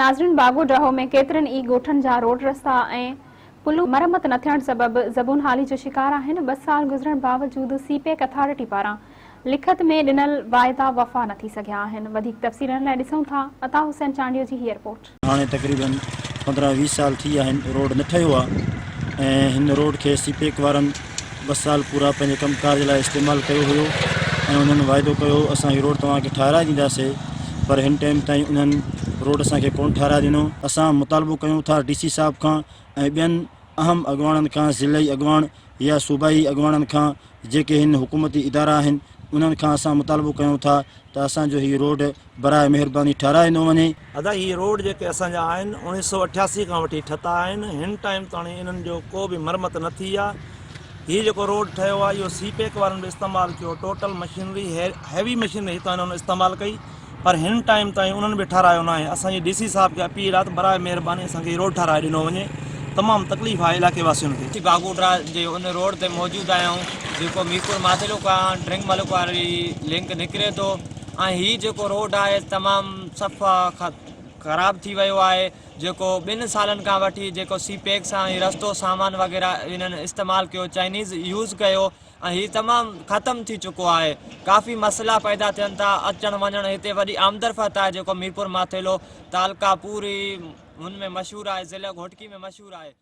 ناظرين باگو ڊرهو ۾ ڪيترن ئي ڳوٺن جا روڊ رستا ۽ پلون مرمت نه ٿيڻ سبب زبون حالي جو شڪار آهن، ٻه سال گذرڻ باوجود سي پيڪ اٿارٽي پاران لکت ۾ ڏنل واعدا وفا نه ٿي سگهيا آهن، وڌيڪ تفصيلن لاء ڏسون ٿا عطا حسين چانڊيو جي هيء رپورٽ. هاڻي تقريبن 15 20 سال ٿي ويا آهن روڊ نه ٺهيو آهي ۽ هن روڊ کي سي پيڪ وارن ٻه سال پورا پنهنجي ڪم ڪار جي لاء استعمال ڪيو هيو ۽ انهن واعدو ڪيو هو اسان هي روڊ توهان کي ٺاهرائي ڏينداسي پر هن ٽائيم تائين انهن روڊ اسان کي ڪونه ٺاهرائي ڏنو. اسان مطالبو ڪيون ٿا ڊي سي صاحب کان ۽ ٻين اهم اڳواڻن کان ضلعي اڳواڻ يا صوبائي اڳواڻن کان جيڪي هن حڪومتي ادارا آهن انهن کان اسان مطالبو ڪيون ٿا ته اسان جو هي روڊ براء مهرباني ٺاهرائي ڏنو وڃي. ادا هي روڊ جيڪي اسان جا آهن 1988 کان وٺي ٺھتا آهن هن ٽائيم تاڻي انهن جو ڪو به مرمت نه ٿي آ هي جيڪو روڊ ٺهيو آهي اهو سي پيڪ وارن به استعمال ڪيو ٽوٽل مشينري هيوي مشينري هتان انهن استعمال ڪئي پر هن ٽائيم تائين انهن به ٺهرايو ناهي اسان جي ڊي سي صاحب کي اپيل آهي ته براء مهرباني اسان کي هي روڊ ٺهرائي ڏنو وڃي تمام تڪليف آهي علائقي واسين کي. اسين باگوڊرا جي ان روڊ تي موجود آهيون جيڪو ميرپور ماٿيلو کان ڊرنگ ملڪ واري لنڪ نڪري ٿو ۽ هي جيڪو روڊ آهي تمام صفا خراب ٿي ويو آهي جيڪو ٻن سالن کان وٺي جيڪو سي پيڪ سان هي رستو سامان وغيره انهن استعمال ڪيو چائنيز يوز ڪيو ۽ هي تمام ختم ٿي چڪو آهي ڪافي مسئلا پيدا ٿين ٿا اچڻ وڃڻ هتي وڏي آمدرفت آهي جيڪو ميرپور ماٿيلو تعلقه پوري هن ۾ مشهور آهي ضلع گهوٽڪي ۾ مشهور آهي.